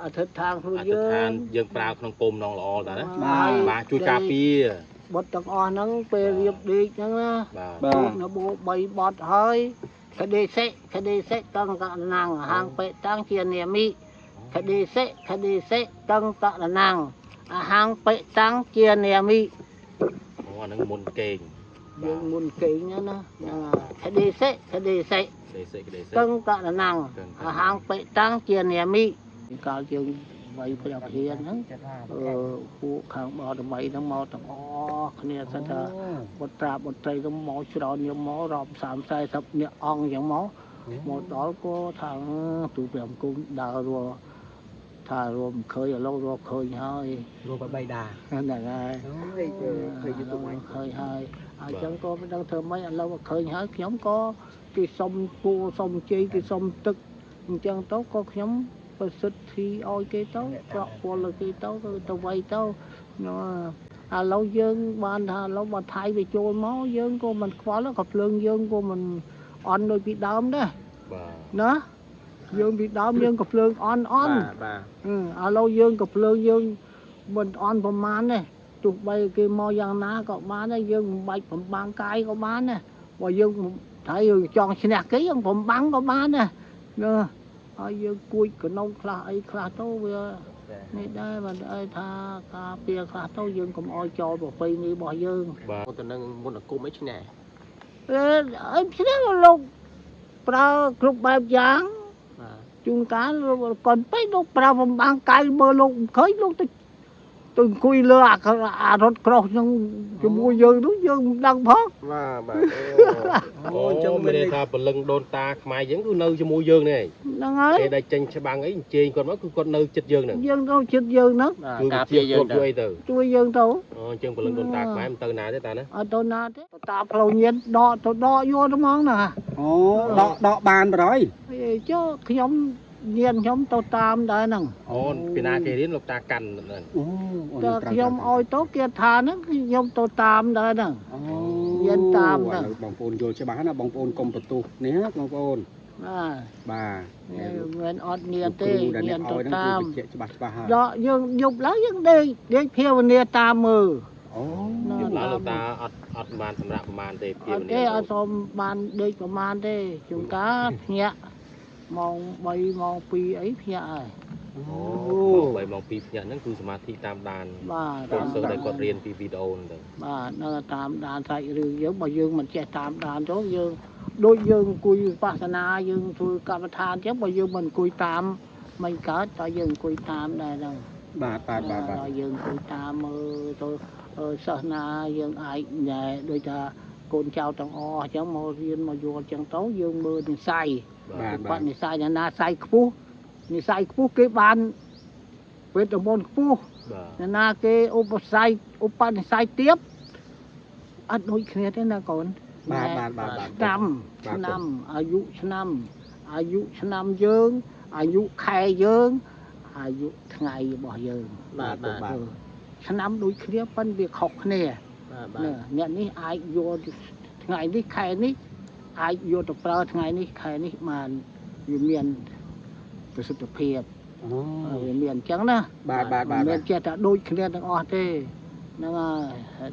អធិដ្ឋានខ្លួន អធិ យើ ដ្ឋាន ង យើងប្រើក្នុងគោលបំណងល្អតាណា បាទ បាទជួយការពារ បុត្រទាំងអស់ហ្នឹងពេលរៀបដេកហ្នឹងណា បាទ បាទ នបោ3បត់ហើយកដេសិកដេសិតੰកណੰហាងបេតាំងជានាមិកដេសិកដេសិតੰកណੰអហង្បេតាំងជានាមិ អូអាហ្នឹងមុនគេង យើងមុនគេងហ្នឹងណាហ្នឹងហើយកដេសិកដេសិ ដេសិដេសិ តੰកណੰអហង្បេតាំងជានាមិកាលយើងវៃព្រះវិហារហ្នឹងអឺពួកខាងបរមីហ្នឹងមកទាំងអស់គ្នាសិតថា បុត្រាបុត្រីទៅមកច្រើនយកមករាប់30 40នាក់អង្គអញ្ចឹងមកមកដល់ក៏ថាទូព្រះអង្គមដើររស់ថារួមឃើញឥឡូវរកឃើញហើយ រួមបបីដា ហ្នឹងហើយ អូយឃើញ YouTube ហ្នឹង ឃើញហើយអញ្ចឹងក៏មិនដឹងធ្វើម៉េចឥឡូវឃើញហើយខ្ញុំក៏គេសុំគួសុំជ័យគេសុំទឹកអញ្ចឹងទៅក៏ខ្ញុំប្រសិទ្ធិឲ្យគេទៅប្រក់ពលលើគេទៅទៅវៃទៅឥឡូវយើងបានថាឥឡូវបើថៃវាចូលមកយើងក៏មិនខ្វល់ក៏ភ្លើងយើងក៏មិនអន់ដូចពីដើមដែរ បាទ ណាយើងពីដើមយើងក៏ភ្លើងអន់អន់ បាទ ឥឡូវយើងក៏ភ្លើងយើងមិនអន់ប្រមាណទេទោះបីគេមកយ៉ាងណាក៏បានដែរយើងមិនបាច់បំបាំងកាយក៏បានដែរបើយើងថៃយើងចង់ឈ្នះគេយើងបំបាំងក៏បានដែរណាហើយយើងគួចកណុងខ្លះអីខ្លះទៅវានេះដែរបើអីថាការពារខ្លះទៅយើងកុំអោយចោលប្រពៃណីរបស់យើង បាទ ទៅនឹងមុនអាគមអីឈ្នះ អឺអីឈ្នះលោកប្រើគ្រប់បែបយ៉ាង បាទ ជួនកាលកូនពេកលោកប្រើបំបាំងកាយមើលលោកមិនឃើញលោកទៅទៅអង្គុយលើអាអារថក្រោះហ្នឹងជាមួយយើងនោះយើងមិនដឹងផង បាទបាទ អូអញ្ចឹងមានន័យថាព្រលឹងដូនតាខ្មែរយើងគឺនៅជាមួយយើងនេះ ហ្នឹងហើយ គេដែលចេញច្បាំងអីអញ្ជើញគាត់មកគឺគាត់នៅចិត្តយើងហ្នឹង យើងទៅចិត្តយើងហ្នឹង ជួយ ការពារយើង ជួយអីទៅ ជួយយើងទៅ អូអញ្ចឹងព្រលឹងដូនតាខ្មែរមិនទៅណាទេតាណា អត់ទៅណាទេតាមផ្លូវញៀនដកទៅដកយកទៅហ្មងណា អូដកដកបានប្រយ អីចុះខ្ញុំញៀនខ្ញុំទៅតាមដែរហ្នឹង អូនពីណាគេរៀនលោកតាកាន់ហ្នឹង អូ តើខ្ញុំឲ្យទៅគេថាហ្នឹងគឺខ្ញុំទៅតាមដែរហ្នឹង អូ រៀនតាមហ្នឹង បងប្អូនយល់ច្បាស់ណាបងប្អូនកុំបន្ទោសនេះណាបងប្អូន បាទ បាទ មិនអត់ញៀនទេ គ្រូដែល ញៀន អ្នកឲ្យ ទៅតាម ហ្នឹងគឺបញ្ជាក់ច្បាស់ច្បាស់ហើយ ដកយើងយប់ឡើងយើងដេកដេកភាវនាតាមមើល អូ យប់ឡើងលោកតាអត់អត់បានសម្រាប់ប្រមាណទេ អត់ទេអត់សូមបានដេកប្រមាណទេជួនកាលភ្ញាក់ម៉ោង3ម៉ោង2អីភ្ញាក់ហើយ អូម៉ោង3ម៉ោង2ភ្ញាក់ហ្នឹងគឺសមាធិតាមដាន បាទ កូនសិស្សដែលគាត់រៀនពីវីដេអូហ្នឹងទៅ បាទនៅតាមដានសាច់រឿងយើងបើយើងមិនចេះតាមដានទៅយើងដូចយើងអង្គុយវិបស្សនាយើងធ្វើកម្មដ្ឋានអញ្ចឹងបើយើងមិនអង្គុយតាមមិនកើតតើយើងអង្គុយតាមដែរហ្នឹង បាទបាទបាទបាទ ដល់យើងអង្គុយតាមមើលទៅសិស្សណាយើងអាចណែដូចថាកូនចៅទាំងអស់អញ្ចឹងមករៀនមកយល់អញ្ចឹងទៅយើងមើលនិស័យ បាទបាទ បនិស័យណាស័យខ្ពស់និស័យខ្ពស់គេបានវេទមន្តខ្ពស់ បាទ ណាគេឧបស័យឧបនិស័យទៀបអត់ដូចគ្នាទេណាកូន បាទបាទបាទបាទ ឆ្នាំ បាទ ឆ្នាំអាយុឆ្នាំអាយុឆ្នាំយើងអាយុខែយើងអាយុថ្ងៃរបស់យើង បាទបាទ បាទ ឆ្នាំដូចគ្នាប៉ុន្តែវាខុសគ្នា បាទបាទ ណាអ្នកនេះអាចយកថ្ងៃនេះខែនេះអាចយកទៅប្រើថ្ងៃនេះខែនេះបានវាមានប្រសិទ្ធភាព អូ វាមានអញ្ចឹងណា បាទបាទបាទ មិនមែនចេះតែដូចគ្នាទាំងអស់ទេហ្នឹងហើយហើយ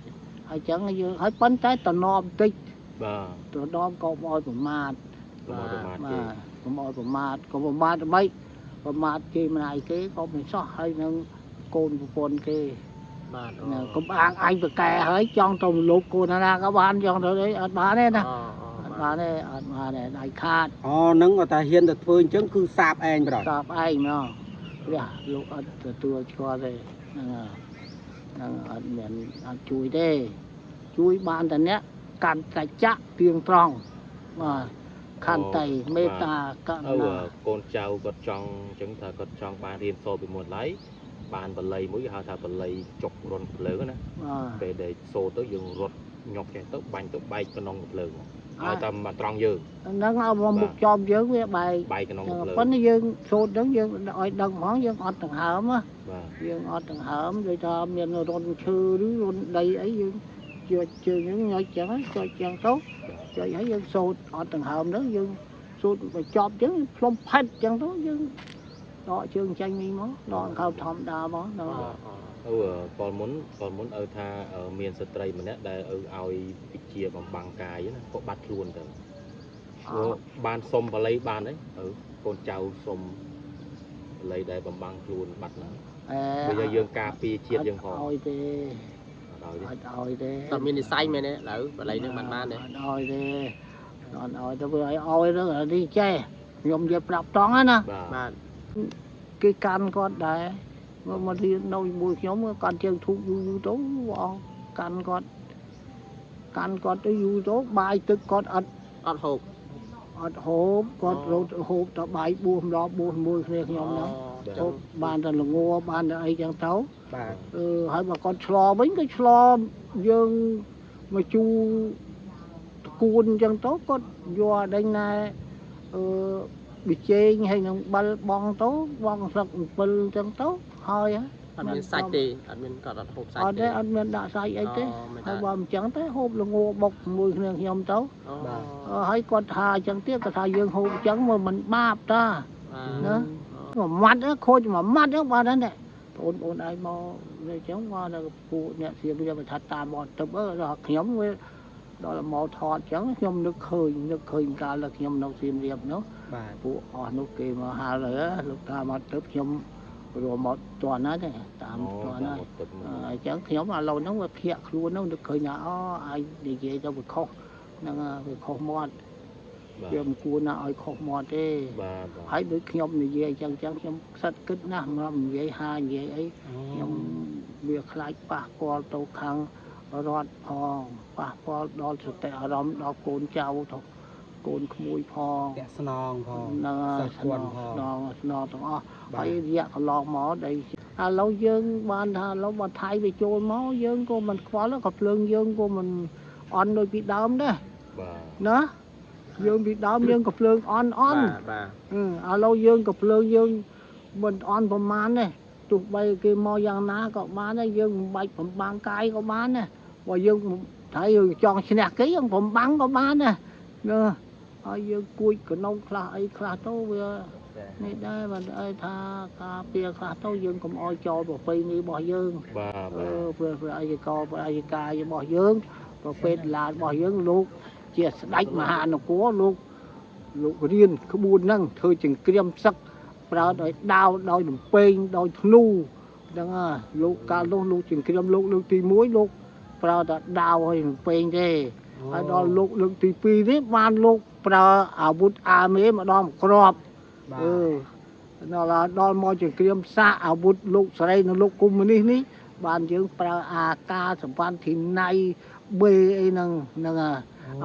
អញ្ចឹងយើងហើយប៉ុន្តែតំណមបន្តិច បាទ តំណមក៏មិនឲ្យប្រមាថ កុំឲ្យប្រមាថគេ បាទកុំឲ្យប្រមាថក៏ប្រមាថអ្វីប្រមាថគេម្នាយគេក៏មិនសោះហើយនឹងកូនប្រពន្ធគេ បាទ ណាកុំអាងអញប្រកែហើយចង់ទៅលោកកូនណាក៏បានចង់ទៅអីអត់បានទេណាអត់បានទេអត់បានទេដៃខាត អូហ្នឹងគាត់ថាហ៊ានទៅធ្វើអញ្ចឹងគឺសាបឯងប្រយ តបឯងហ្មងព្រះលោកអត់ទទួលស្គាល់ទេហ្នឹងហើយហ្នឹងអត់មានអត់ជួយទេជួយបានតែអ្នកកាន់សច្ចៈទៀងត្រង់បាទខន្តីមេត្តាក អើ រុណា កូនចៅគាត់ចង់អញ្ចឹងថាគាត់ចង់បានរៀនសូត្រពីមុនឡៃបានបល័យមួយគេហៅថាបល័យចុករន្ធភ្លើងណា បាទ ពេលដែលសូត្រទៅយើងរត់ញាប់ចេះទៅបាញ់ទៅបែកក្នុងភ្លើងឲ្យតែមកត្រង់យើង ហ្នឹងឲ្យមកមុខចំយើងវាបែក បែកក្នុងភ្លើង ប៉ុន្តែយើងសូត្រហ្នឹងយើងឲ្យដឹងហ្មងយើងអត់ដង្ហើមណា បាទ យើងអត់ដង្ហើមដូចថាមានរន្ធឈើឬរន្ធដីអីយើងជឿជើងយើងញុចចឹងចុចចឹងទៅចុចហើយយើងសូត្រអត់ដង្ហើមទៅយើងសូត្របញ្ចប់ចឹងផ្លុំផិតចឹងទៅយើង ដកជើងចេញវិញមកដកខោធម្មតាមកដល់ ឪពលមុនពលមុនឪថាមានស្ត្រីម្នាក់ដែលឪឲ្យវិជាបំបាំងកាយណាក៏បាត់ខ្លួនទៅបានសុំបល័យបានអីឪកូនចៅសុំបល័យដែលបំបាំងខ្លួនបាត់ណាបើយើងការពារជាតិយើងផង ឲ្យទេ អត់ឲ្យទេ អត់ឲ្យទេ តើមាននិស័យមែនទេឥឡូវបល័យនឹងបានបានទេ អត់ឲ្យទេអត់ឲ្យទៅឲ្យឲ្យទៅនេះចេះខ្ញុំនិយាយប្រាប់តង់ណា បាទ គេកាន់គាត់ដែរមករៀននៅជាមួយខ្ញុំកាន់ជើងធូបយូរយូរទៅអង្គកាន់គាត់កាន់គាត់ទៅយូរទៅបាយទឹកគាត់អត់ អត់ហូប អត់ហូបគាត់រត់ហូបតែបាយបួសម្ដងបួសមួយគ្នាខ្ញុំហ្នឹងហូបបានតែល្ងបានតែអីចឹងទៅ បាទ អឺហើយបើគាត់ឆ្លវិញក៏ឆ្លយើងមកជូរតកួនចឹងទៅគាត់យកអាដេញណែអឺប៊ីចេងហើយនឹងបិលបងទៅបងស្លឹកអំពិលចឹងទៅហើយ អត់មានសាច់ទេអត់មានគាត់អត់ហូបសាច់ អត់ទេអត់មានដាក់សាច់អីទេហើយបើមិនចឹងទេហូបល្ងបុកមួយគ្នាខ្ញុំទៅ បាទ ហើយគាត់ថាអញ្ចឹងទៀតគាត់ថាយើងហូបអញ្ចឹងមកមិនបាបតាណាមួយម៉ាត់ខូចមួយម៉ាត់ហ្នឹងបាទហ្នឹងបងប្អូនឯងមកអញ្ចឹងមកដល់ពួកអ្នកសៀមរាបថាតាមមកទឹកដល់ខ្ញុំវាដល់មកថតអញ្ចឹងខ្ញុំនឹកឃើញនឹកឃើញកាលដល់ខ្ញុំនៅសៀមរាបនោះ បាទ ពួកអស់នោះគេមកហៅលោកតាមមកទឹកខ្ញុំរួមមកតន់ណាទេតាមតន់ណាអញ្ចឹងខ្ញុំឥឡូវហ្នឹងវាភាកខ្លួនហ្នឹងនឹកឃើញថាអូអាចនិយាយទៅវាខុសហ្នឹងវាខុសមាត់វាមិនគួរណាឲ្យខុសមាត់ទេ បាទ ហើយដូចខ្ញុំនិយាយអញ្ចឹងអញ្ចឹងខ្ញុំសិតគិតណាស់មកនិយាយហានិយាយអីខ្ញុំវាខ្លាចប៉ះពាល់ទៅខាងរដ្ឋផងប៉ះពាល់ដល់សតិអារម្មណ៍ដល់កូនចៅទៅកូនក្មួយផង តាក់ស្នងផង ហ្នឹង សិស្សគាត់ផង ស្នងស្នងទាំងអស់ហើយរយៈកន្លងមកដែលឥឡូវយើងបានថាឥឡូវបើថៃវាចូលមកយើងក៏មិនខ្វល់ក៏ភ្លើងយើងក៏មិនអន់ដូចពីដើមដែរ បាទ ណាយើងពីដើមយើងក៏ភ្លើងអន់អន់ បាទ ឥឡូវយើងក៏ភ្លើងយើងមិនអន់ប្រមាណទេទោះបីគេមកយ៉ាងណាក៏បានដែរយើងមិនបាច់បំបាំងកាយក៏បានដែរបើយើងថៃយើងចង់ឈ្នះគេយើងបំបាំងក៏បានដែរណាហើយយើងគួចកណុងខ្លះអីខ្លះទៅវានេះដែរបើអីថាការពារខ្លះទៅយើងកុំអោយចោលប្រពៃណីរបស់យើង បាទ អឺព្រះអយកព្រះអយកាយរបស់យើងប្រភេទឡានរបស់យើងលោកជាស្ដេចមហានគរលោកលោករៀនក្បួនហ្នឹងធ្វើចង្គ្រាមសឹកប្រើដោយដាវដោយលំពេងដោយធ្នូហ្នឹងលោកកាលនោះលោកចង្គ្រាមលោកលើកទី1លោកប្រើតែដាវហើយលំពេងទេហើយដល់លោកលើកទី2នេះបានលោកប្រើអាវុធអាមេម្ដងគ្រាប់អឺដល់ដល់មកចង្គ្រាមសាកអាវុធលោកសេរីនិងលោកកុម្មុយនីសនេះបានយើងប្រើអាការសម្ព័ន្ធធីណៃបេអីហ្នឹងហ្នឹង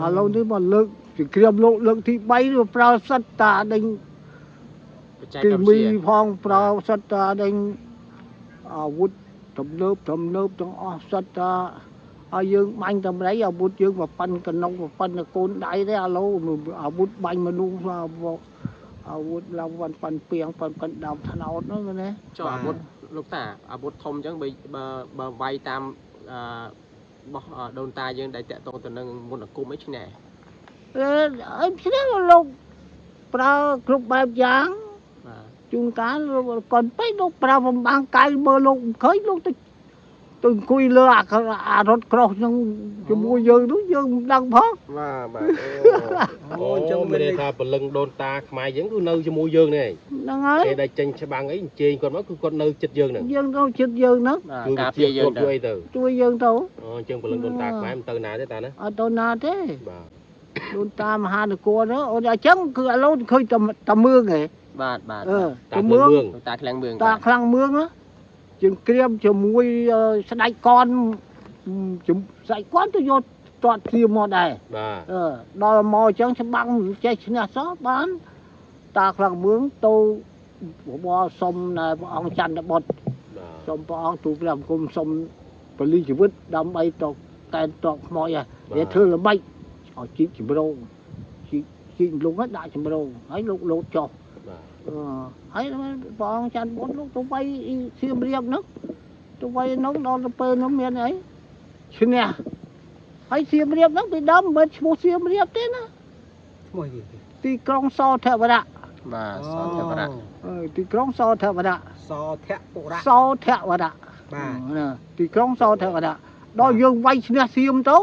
ឥឡូវនេះមកលើកចង្គ្រាមលោកលើកទី3វាប្រើសិតតាដេញ បច្ចេក គីមី វិទ្យា ផងប្រើសិតតាដេញអាវុធទំនើបទំនើបទាំងអស់សិតតាហើយយើងបាញ់តម្រៃអាវុធយើងមកប៉ិនកណុកមកប៉ិនកូនដៃទេឥឡូវអាវុធបាញ់មនុស្សអាវុធឡើងប៉ិនប៉ិនពីងប៉ិនប៉ិនដើមថ្នោតហ្នឹងណា ចុះអាវុធលោកតាអាវុធធំអញ្ចឹងបើបើវាយតាមអឺរបស់ដូនតាយើងដែលតាក់ទងទៅនឹងមន្តអាគមអីឈ្នះ អឺអីឈ្នះលោកប្រើគ្រប់បែបយ៉ាង បាទ ជួនកាលកូនពេកលោកប្រើបំបាំងកាយមើលលោកមិនឃើញលោកទៅទៅអង្គុយលើអារថក្រោះនឹងជាមួយយើងនោះយើងមិនដឹងផង បាទបាទ អូអញ្ចឹង មានន័យ មានន័យ ថាព្រលឹងដូនតាខ្មែរយើងគឺនៅជាមួយយើងនេះ ហ្នឹងហើយ គេដែលចេញច្បាំងអីអញ្ជើញគាត់មកគឺគាត់នៅចិត្តយើងហ្នឹង យើងទៅចិត្តយើងហ្នឹង បាទ ជួយ ការពារយើង ជួយអីទៅ ជួយយើងទៅ អូអញ្ចឹងព្រលឹងដូនតាខ្មែរមិនទៅណាទេតាណា អត់ទៅណាទេ បាទ ដូនតាមមហានគរហ្នឹងអូនអញ្ចឹងគឺឥឡូវឃើញតែតែមឿងឯង បាទបាទ អឺ តា តែមឿង មឿង តាខ្លាំងមឿង តាខ្លាំងមឿងណាជាងក្រៀមជាមួយស្ដេចកនស្ដេចកនទៅយកតតធៀមមកដែរ បាទ អឺដល់មកអញ្ចឹងច្បាំងមិនចេះឈ្នះសោះបានតាខ្លាំងមឿងទៅបបរសុំណែព្រះអង្គច័ន្ទបុត្រ បាទ សុំព្រះអង្គទូលព្រះបង្គំសុំពលីជីវិតដើម្បីទៅកែនតបខ្មោចហ៎វាធ្វើល្បិចឲ្យជីកចម្រោងជីកជីកលងឲ្យដាក់ចម្រោងហើយលោកលោតចុះ បាទ អឺហើយព្រះអង្គច័ន្ទបុត្រលោកទៅវាយសៀមរាបនោះទៅវាយនោះដល់ទៅពេលនោះមានអីឈ្នះហើយសៀមរាបនោះពីដើមមិនមែនឈ្មោះសៀមរាបទេណា ឈ្មោះអីគេ ទីក្រុងសោធវរៈ បាទសោធវរៈ ទីក្រុងសោធវរៈ សធៈបុរៈ សោធវរៈ បាទ ណាទីក្រុងសោធវរៈដល់យើងវាយឈ្នះសៀមទៅ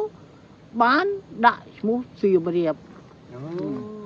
បានដាក់ឈ្មោះសៀមរាប អូ